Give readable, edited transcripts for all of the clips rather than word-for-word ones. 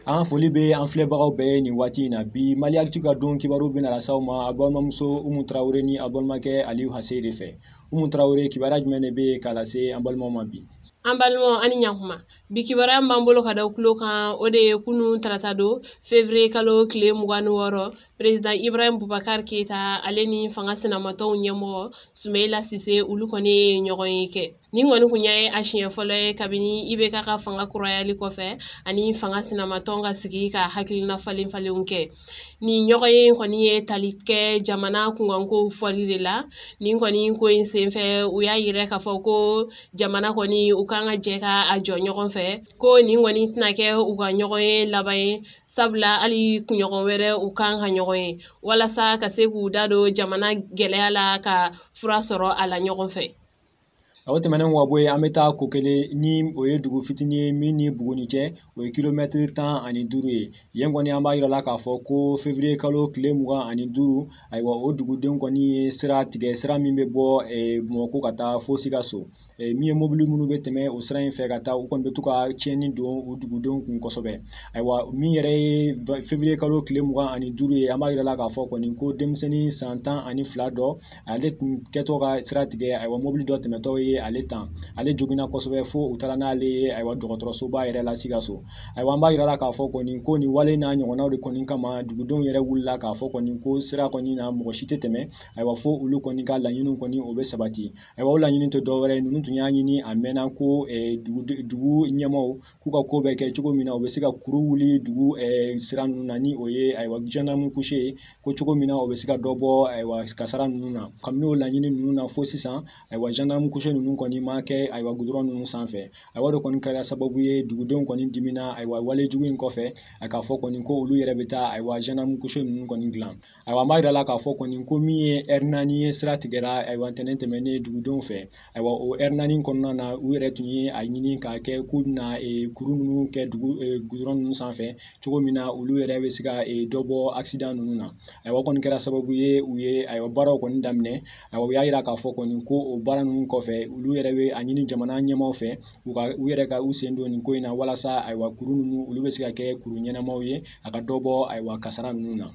An foli bɛ an filɛbagaw bɛɛ ye nin waati in na. Bi Mali Actu ka don kibaru bɛna lase aw ma a balimamuso Umu Tarawele ni a balimakɛ Aliyu Hase de fɛ. Umu Tarawele, kibaruya jumɛn de bɛ yen k'a lase an balimaw ma bi? An balimaw, ani ɲakuma. Bi kibaruya min b'an bolo ka da kulo kan, o de ye kunun tarata don, février kalo tile 26, président Ibrahim Boubacar Keita ale ni fanga sinamatɔnw ɲɛmɔgɔ Sumayila Sise, olu kɔni ye ɲɔgɔn ye kɛ. Nin kɔni kun ye a siɲɛ fɔlɔ ye kabini IBK ka fanga kurayali kɔfɛ ani fanga sinamatɔn ka sigi ka hakilina falen falenw kɛ. Nin ɲɔgɔn ye kɔni ye tali kɛ jamana kunkankow fɔli de la. Nin kɔni ko in senfɛ, u y'a yira k'a fɔ ko jamana kɔni u kan ka jɛ ka a jɔ ɲɔgɔn fɛ, ko nin kɔni tɛna kɛ u ka ɲɔgɔn ye laban ye, sabula hali kunɲɔgɔn wɛrɛ u kan ka ɲɔgɔn ye walasa ka se k'u da don jamana gɛlɛya la ka fura sɔrɔ a la ɲɔgɔn fɛ. O tɛmɛnen ka bɔ yen, an bɛ taa ko kelen ni o ye dugu fitinin ye min ni Buguni cɛ, o ye kilomɛtiri 15 ye. Yen kɔni an b'a yira la k'a fɔ ko février kalo tile 25, ayiwa, o dugudenw kɔni ye sira tigɛ, sira min bɛ bɔ Bamakɔ ka taa fo Sikaso. Min ye mobili minnu bɛ tɛmɛ o sira in fɛ ka taa, u kɔni bɛ to ka tiɲɛni don u dugudenw kun kosɛbɛ. Ayiwa, min yɛrɛ ye février kalo tile 25 ye, an b'a yira la k'a fɔ kɔni ko denmisɛnnin san 12 dɔ, ale tun kɛtɔ ka sira tigɛ, ayiwa, mobili dɔ tɛmɛtɔ ye ale tan, ale joginna kosɛbɛ fo u taara n'ale ye, ayiwa, dɔgɔtɔrɔsoba yɛrɛ la Sikaso. Ayiwa, an b'a yira la k'a fɔ kɔni ko nin wale n'a ɲɔgɔnnaw de kɔni kama, dugudenw yɛrɛ wulila k'a fɔ kɔni ko sira kɔni na mɔgɔ si tɛ tɛmɛ, ayiwa, fo olu kɔni ka laɲiniw kɔni o bɛ sabati. Ayiwa, o laɲini tɛ dɔwɛrɛ ye, ninnu tun y'a ɲini a mɛnna ko dugu ɲɛmaaw k'u ka ko bɛ kɛ cogo min na u bɛ se ka kuru wuli dugu sira ninnu na, ni o ye, ayiwa, gendarme couché ye, ko cogo min na o bɛ se ka dɔ bɔ, ayiwa, kasara ninnu na. Kabini o laɲini ninnu na fo sisan, ayiwa, gendarme couché ninnu kɔni ma kɛ, ayiwa, goudron ninnu sanfɛ. Ayiwa, o de kɔni kɛra sababu ye dugudenw kɔni dimina, ayiwa, walejugu in kɔfɛ a k'a fɔ kɔni ko olu yɛrɛ bɛ taa, ayiwa, gendarme couché ninnu kɔni dilan. Ayiwa, an b'a yira la k'a fɔ kɔni ko min ye ɛri 4 ye sira tigɛra, ayiwa, ntɛnɛn tɛmɛnen dugudenw fɛ. Ayiwa, o ɛri 4 kɔnɔna na, u yɛrɛ tun ye a ɲini k'a kɛ k'u bɛna kuru ninnu kɛ dugu goudron ninnu sanfɛ cogo min na olu yɛrɛ bɛ se ka dɔ bɔ accident ninnu na. Ayiwa, o kɔni kɛra sababu ye u ye, ayiwa, baaraw kɔni daminɛ. Ayiwa, u y'a yira k'a fɔ kɔni ko o baara ninnu kɔfɛ, olu yɛrɛ bɛ a ɲini jamana ɲɛmaaw fɛ u ka u yɛrɛ ka u sen don nin ko in na walasa, ayiwa, kuru ninnu olu bɛ se ka kɛ kuru ɲɛnamaw ye, a ka dɔ bɔ, ayiwa, kasara ninnu na.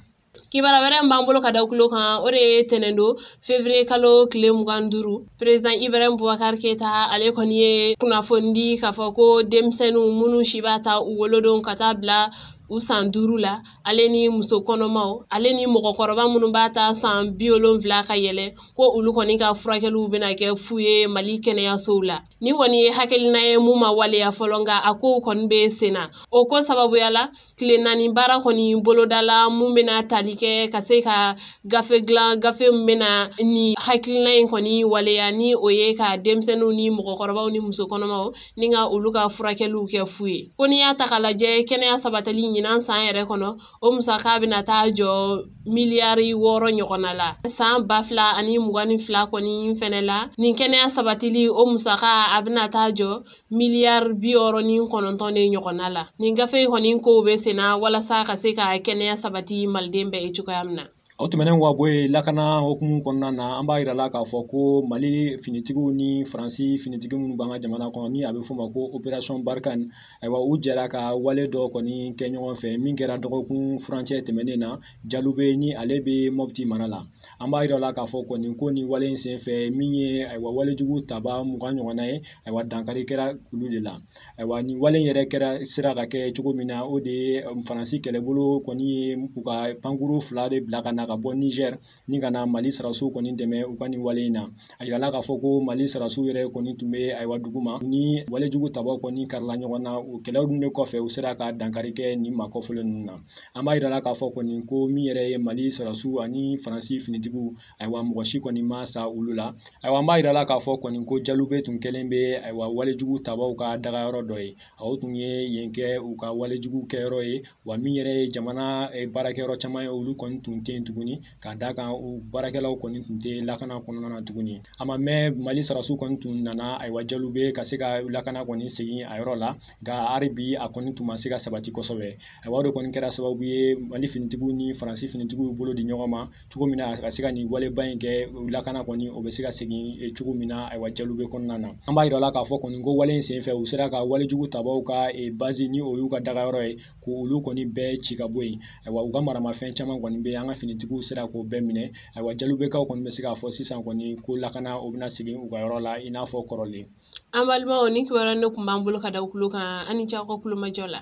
Kibaruya wɛrɛ min b'an bolo ka da kulo kan, o de ye tɛnɛn don, février kalo tile 25, président Ibrahim Boubacar Keita ale kɔni ye kunnafoni di k'a fɔ ko denmisɛnninw minnu si b'a ta u wolodon ka taa bila u san 5 la, ale ni muso kɔnɔmaw, ale ni mɔgɔkɔrɔba minnu b'a ta san 70 ka yɛlɛ, ko olu kɔni ka furakɛliw bɛna kɛ fu ye Mali kɛnɛyasow la. Nin kɔni ye hakilina ye mun ma waleya fɔlɔ, nka a kow kɔni bɛ sen na. O ko sababuya la, tile 4 baara kɔni bolodala mun bɛna tali kɛ ka se ka gafe dilan, gafe min bɛna ni hakilina in kɔni waleya, ni o ye ka denmisɛnninw ni mɔgɔkɔrɔbaw ni muso kɔnɔmaw ni ka olu ka furakɛliw kɛ fu ye. Ko n'i y'a ta k'a lajɛ, kɛnɛya sabatili ɲinan san yɛrɛ kɔnɔ, o musaka bɛna taa jɔ miliyari 6 ɲɔgɔnna la. San 2022 kɔni fɛnɛ la, nin kɛnɛya sabatili o musaka a bɛna taa jɔ miliyari 69 de ɲɔgɔnna la. Nin gafe in kɔni kow bɛ sen na walasa ka se ka kɛnɛya sabati maliden bɛɛ ye cogoya min na. O tɛmɛnen ka bɔ yen, lakana hukumu kɔnɔna na, an b'a yira la k'a fɔ ko Mali finitigiw ni Faransi finitigi minnu b'an ka jamana kɔnɔ, ni a bɛ f'o ma ko opération Barkhane, ayiwa, u jɛra ka wale dɔ kɔni kɛ ɲɔgɔn fɛ min kɛra dɔgɔkun furancɛ tɛmɛnen na Jalube, ni ale bɛ Mopti mara la. An b'a yira la k'a fɔ kɔni ko nin wale in senfɛ, min ye, ayiwa, walejugu taba 20 ɲɔgɔnna ye, ayiwa, dankari kɛra olu de la. Ayiwa, nin wale in yɛrɛ kɛra sera ka kɛ cogo min na, o de ye Faransi kɛlɛbolo kɔni ye u ka pankuru 2 de bila ka na ka bɔ Niger ni ka na Mali sarasiw kɔni dɛmɛ u ka nin wale in na. A yirala k'a fɔ ko Mali sarasiw yɛrɛ kɔni tun bɛ, ayiwa, dugu ma ni walejugu tabaw kɔni karila ɲɔgɔn na. O kɛlɛw dun de kɔfɛ, u sera ka dankari kɛ nin maa kɔfɔlen ninnu na. An b'a yirala k'a fɔ kɔni ko min yɛrɛ ye Mali sarasiw ani Faransi finitigiw, ayiwa, mɔgɔ si kɔni ma sa olu la. Ayiwa, an b'a yirala k'a fɔ kɔni ko Jalube tun kɛlen bɛ, ayiwa, walejugu tabaw ka dagayɔrɔ dɔ ye. O tun ye yen kɛ u ka walejugu kɛyɔrɔ ye, wa min yɛrɛ ye jamana baarakɛyɔrɔ caman ye, olu kɔni tun tɛ yen tuguni. tuguni, k'a da kan u baarakɛlaw kɔni tun tɛ lakana kɔnɔna na tuguni. A ma mɛn, Mali sɔrɔdasiw kɔni tun nana ayiwa Jalube ka se ka lakana kɔni segin a yɔrɔ la, nka hali bi a kɔni tun ma se ka sabati kosɛbɛ. Ayiwa, o de kɔni kɛra sababu ye Mali finitigiw ni Faransi finitigiw y'u bolo di ɲɔgɔn ma cogo min na ka se ka nin waleba in kɛ, lakana kɔni o bɛ se ka segin cogo min na ayiwa Jalube kɔnɔna na. An b'a yira la k'a fɔ kɔni ko wale in senfɛ, u sera ka walejugu tabaw ka base, ni o y'u ka dagayɔrɔ ye, k'olu kɔni bɛɛ ci ka bɔ yen. Ayiwa, u ka maramafɛn caman kɔni bɛ yen, an ka finitigiw sera k'o bɛɛ minɛ. Ayiwa, Jalubekaw kɔni bɛ se k'a fɔ sisan kɔni ko lakana o bɛna segin u ka yɔrɔ la i n'a fɔ kɔrɔlen. An balimaw, ni kibaruya ne tun b'an bolo ka da kulo kan, an ni cɛw ka kulomajɔ la.